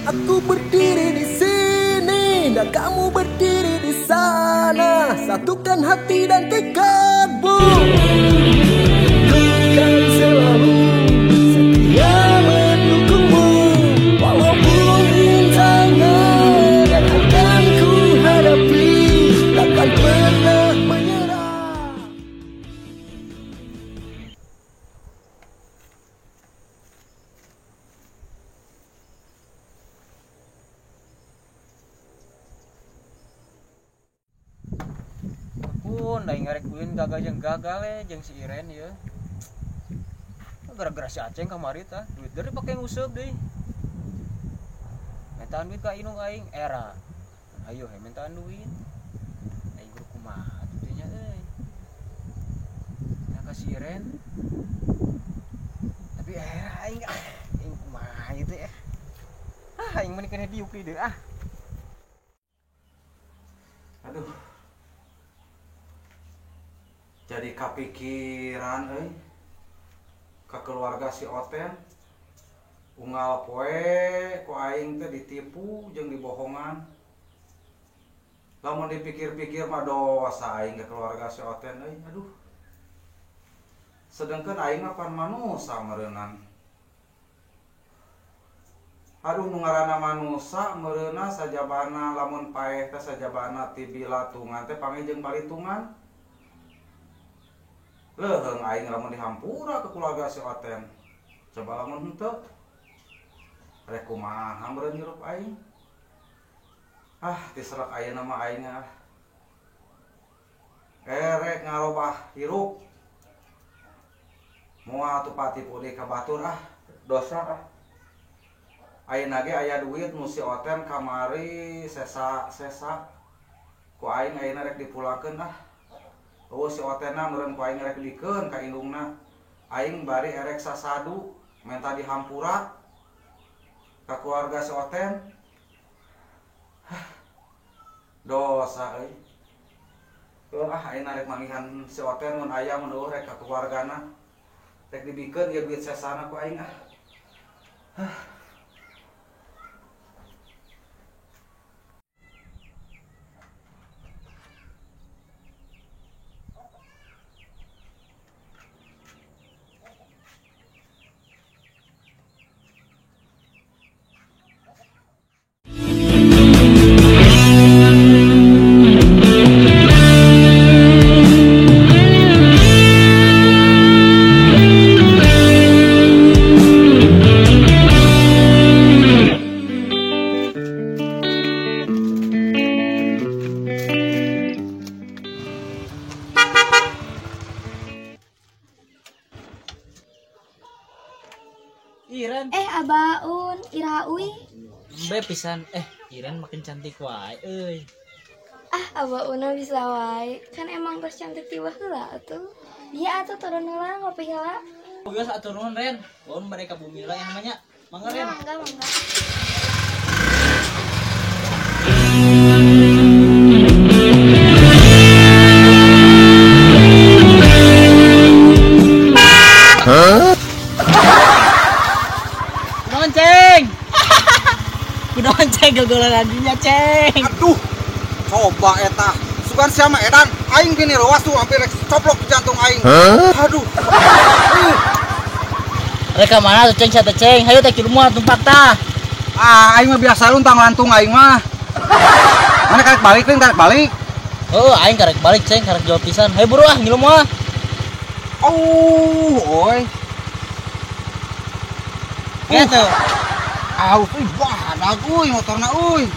Aku berdiri di sini dan kamu berdiri di sana. Satukan hati dan tekadmu. Ku kan selalu setia mendukungmu, walaupun rintangan yang akan ku hadapi, takkan pernah menyerah. Pun aing ngarek ulin gagal jeung gagal jeung si Iren ieu. Gara-gara si Aceng kamari tah, duit dari pake nguseup deui. Mintaan duit ka indung aing era. Ayo he mintaan duit. Aing kudu kumaha atuh nya euy. Nah ka si Iren. Tapi era aing aing kumaha ieu teh. Ah aing mah keneh diuk di deui ah. Aduh. Jadi kapikiran euy ka keluarga si Oten unggal poe ku aing teh ditipu jeung dibohongan. Lamun dipikir-pikir mah dosa aing ka keluarga si Oten euy. Aduh. Sedengkeun aing mah pan manusa meureunnan. Aduh nu ngaranna manusa meureunna sajabana lamun paeh teh sajabana ti bilatungan teh panggih jeung balitungan. Leuheung aing lamun dihampura ke keluarga si Oten. Coba lamun henteu. Rek kumaha meureun hirup aing. Ah, tiserak ayeuna mah aing ah. Erek ngarobah hirup. Moal atuh patipu deui ka batur ah, dosa ah. Ayeuna ge aya duit nu si Oten kamari sesa-sesa. Ku aing ayeuna rek dipulangkeun ah. Oh si Otena meureun ku aing rek dikeun ka indungna. Aing bari erek sasadu menta dihampura ka keluarga si Oten. Hah, dosa euy. Heuh ah aing rek manggihan si Oten mun aya mun eueuh rek ka keluargana. Rek dibikeun ieu duit sesana ku aing ah. Hah. Iren. Abaun, Ira uy. Embe pisan. Iren makin cantik wae euy. Ah, abauna bisa wae. Kan emang tos cantik ti baheula atuh. Dia atuh turun heula ngopi heula. Geus atuh nuhun Ren. Bon mereka bumi heula yang namanya. Mangga Ren. Mangga, mangga. Hah? Ceng. Kunaon ceng gogolan dinya ceng. Aduh. Coba eta. Sugan sia mah edan, aing gini rewas tuh hampir rek coplok jantung aing. Huh? Aduh. Rek ka mana tuh ceng sia teh ceng? Hayu teh kieu mah tumpak tah. Ah, aing mah biasa luntang lantung aing mah. Mana karek balik nih, karek balik. Oh, aing karek balik ceng, karek jauh pisan. Hayu buru ah ngilu mah. Oh, oi. Gitu. Aus euy, badag euy motorna euy.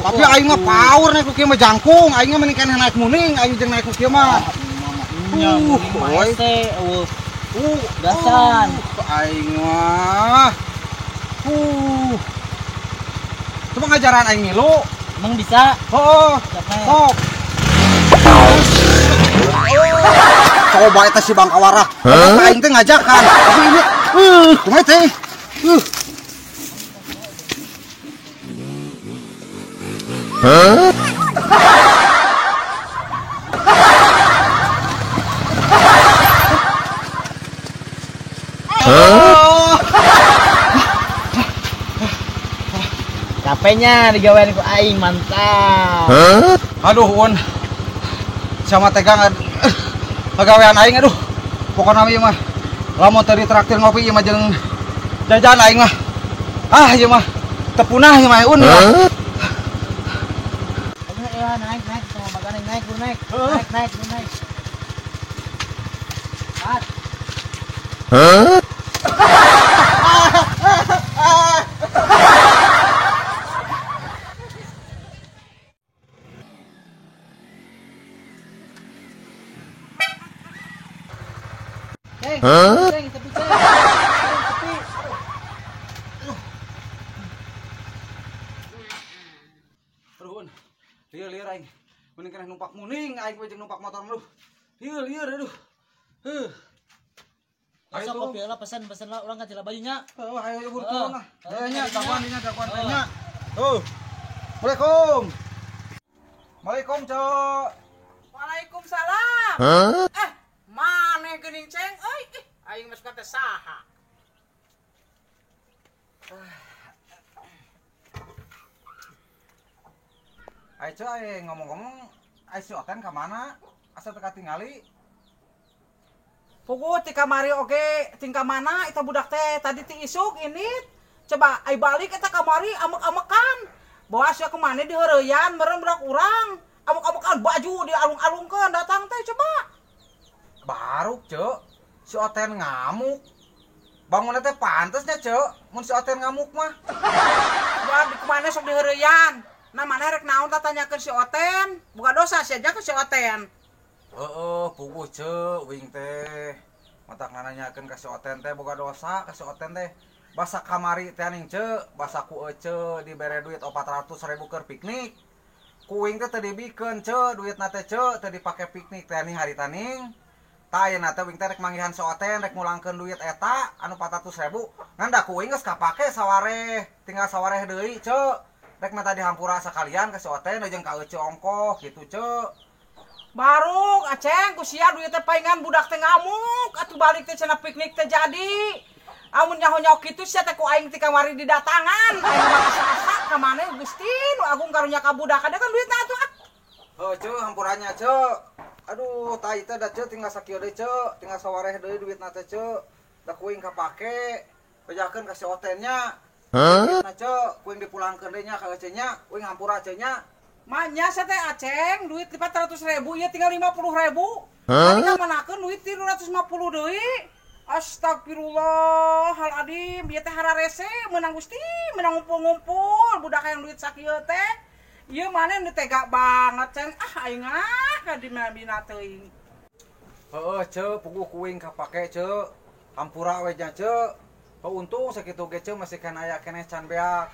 Tapi aing mah power naik ku kieu mah jangkung, aing mah mending keneh naik muning, aing jeung naik ku kieu mah. Oi. Gasan. Aing mah. Coba ngajaran aing ngilu. Emang bisa? Heeh. Sok. Coba eta si Bang Kawara. Aing teh ngajakan. Tapi ini kumaha teh? Huh? Huh? Capeknya digawean ku aing mantap. Huh? Aduh Un. Sama tegang pagawean aing aduh. Pokona ieu mah lamun teu ditraktir ngopi ieu mah jeung jajan aing mah. Ah ieu mah teu punah ieu mah Un. Huh? Naik naik sama maganing naik buru naik. Naik naik buru naik. Pat. Huh? Ceng, ceng, tepi ceng. Ceng, tepi. Aduh, lieur aing. Mending keneh numpak muning aing we jeung numpak motor mah. Lieur aduh. Heuh. Ayo kopi lah pesan lah urang ka bajunya. Heuh, ayo buru turun lah. Nya dakuan dinya dakuan teh nya. Tuh. Assalamualaikum. Waalaikumsalam, Cok. Waalaikumsalam. Huh? Maneh geuning ceng euy, aing mah suka teh saha. Ayo Cok, ngomong-ngomong, ayo si Oten ka mana? Asa teu katingali? Puguh ti kamari oge, ting ka mana eta budak teh tadi ti isuk ini. Coba ai balik eta kamari amek-amekan. Bawa sia ke mana diheureyan meureun budak urang. Amek-amekan baju dialung-alungkeun datang teh coba. Baru Cek, si Oten ngamuk. Bangunnya teh pantesnya Cek, mun si Oten ngamuk mah. Wah, di kemana sok diheureyan. Nah, mana rek naon tah tanyakeun si Oten. Boga dosa sia aja ke si Oten. Heeh, puguh Cek, wing teh. Matak nanyakeun ka si Oten teh boga dosa ka si Oten teh. Basa kamari teh aning Cek, basa ku ece dibere duit 400.000 keur piknik. Ku wing teh teu dibikeun Cek, duitna teh Cek teu dipake piknik teh aning harita ning. Tah ayeuna teh wing teh rek manggihan si Oten rek ngulangkeun duit eta anu 400.000 ngan da ku wing geus kapake sawareh tinggal sawareh deui Cek rek menta dihampura sakalian ka si Oten jeung ka Ece ongkoh kitu Cek. Baruk aceng ku sia duit teh paingan budak teh ngamuk atuh balik teh cenah piknik teh jadi amun nyaho-nyaho kitu sia teh ku aing ti kamari didatangan aing mah asa-asa ka maneh Gusti nu agung karunya ka budak ada kan duitna atuh ah. Heuh Cek hampuranya Cek. Aduh, tai teh da Cek tinggal sakieu deui Cek, tinggal sawareh deui duitna teh Cek. Da kuing kapake, bejakeun ka si Oten nya. Huh? Nah Cek, kuing dipulangkeun deui nya ka Ece nya, kuing hampura Ece nya. Manya sia teh Aceng, duit 400.000 ieu tinggal 50.000. Tadi ka manakeun duit 350 deui. Astagfirullahaladzim, ieu teh hararese meunang Gusti, meunang ngumpul-ngumpul budak hayang duit sakieu teh. Ieu maneh nu tega banget ceng, ah aing ah ka dina teuing. Heueuh Cek, puguh kuing kapake Cek. Hampura we nya Cek. Heuh untung sakitu ge Cek masih kana aya keneh can beak.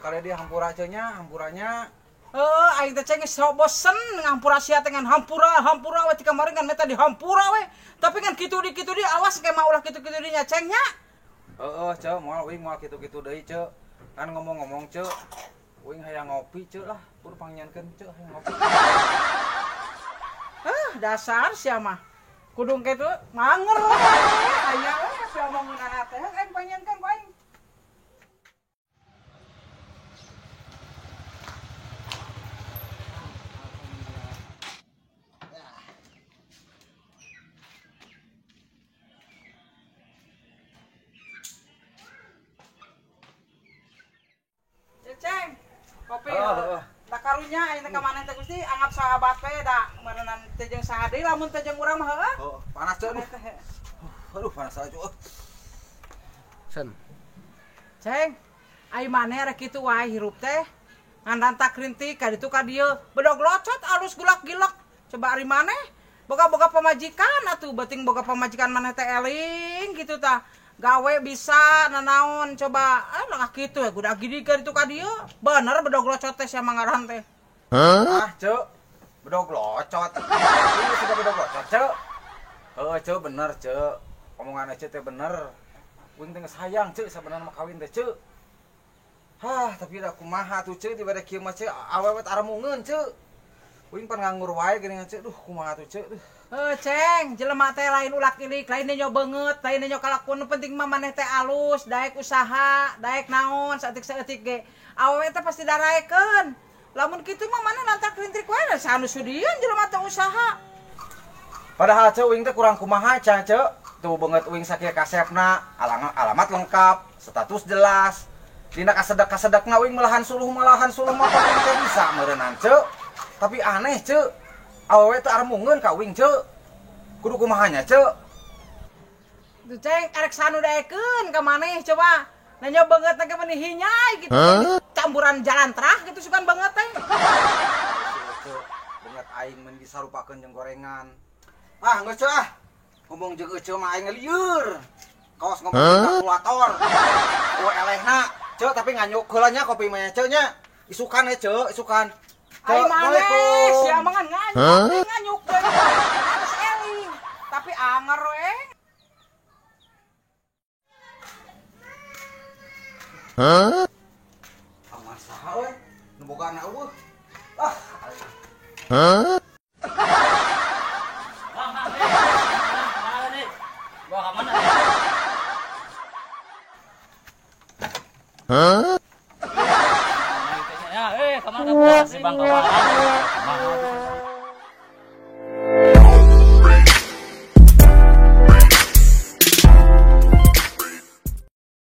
Kali dia hampura Cek nya, hampuranya. Heuh aing teh ceng geus bosen ngampura sia teh ngan hampura hampura we ti kamari ngan meta dihampura we. Tapi ngan kitu di awas ke mah ulah kitu-kitu di nya ceng nya. Heueuh Cek, moal uing moal kitu-kitu deui Cek. Kan ngomong-ngomong Cek, uing hayang ngopi Cek lah, buru pangnyankeun Cek hayang ngopi. Hah, dasar sia mah. Kudung kitu manger we. Aya we sia omongan teh, aing pangnyankeun ku aing. Ceng, kopi. Da karunya aing teh ka maneh teh Gusti anggap sahabat we da meureunnan teh jeung saha deui lamun teh jeung urang mah heueuh. Oh, panas Cek. Aduh, panas aja. Sen. Ceng, ai maneh rek kitu wae hirup teh. Ngan rantak rintik ka ditu ka dieu, bedog locot alus gulak-gilek. Coba ari maneh boga-boga pamajikan atuh beuting boga pamajikan maneh teh eling kitu tah. Gawe bisa nanaon coba lah kitu ya gudak gidi ka ditu ka dieu bener bedog locot teh sia mangaran teh. Huh? Ah Cek, bedog locot. Ini sudah bedog locot Cek. Heuh Cek bener Cek. Omongan Cek teh bener. Uing teh geus hayang Cek sabenerna mah kawin teh Cek. Hah, tapi da kumaha tuh Cek dibere kieu mah Cek awewe teh aramungeun Cek. Uing pan nganggur wae geuningan Ceu. Duh, kumaha atuh Ceu. Heuh, Ceng, jelema teh lain ulak ilik, lain nenyo beungeut, lain nenyo kalakun, nu penting mah maneh teh alus, daek usaha, daek naon saeutik-saeutik ge. Awewe teh pasti daraekeun. Lamun kitu mah maneh lantak rintrik wae da saha nu sudieun jelema teh usaha. Padahal Ceu uing teh kurang kumaha Ceu Ceu. Tuh beungeut uing sakieu kasepna, alamat lengkap, status jelas. Dina kasedek-kasedekna uing malahan suluh mah uing teh bisa meureunnan Ceu. Tapi aneh Ceu. Awewe teh aremungeun ka uing Ceu. Kudu kumaha nya Ceu? Tuh Ceng, erek sanu daekeun ka maneh coba. Nanya beungeut teh meni hinyai gitu. Campuran jalan terah gitu sukan beungeut teh. Ceu, beungeut aing mun disarupakeun jeung gorengan. Ah, geus Ceu ah. Ngomong jeung Eceu mah aing lieur. Kawas ngomong jeung kalkulator. Oh elehna. Ceu tapi nganyuk heula nya kopi mah Ceu nya. Isukan we Ceu, isukan. Ai maneh sia mah ngan nganyuk, nganyuk deui. Geus eling, tapi anger we. Huh? Aman saha we? Nu boga anak eueuh. Ah. Huh? Huh? Ya, eh, kemana kamu? Si Bang kawan.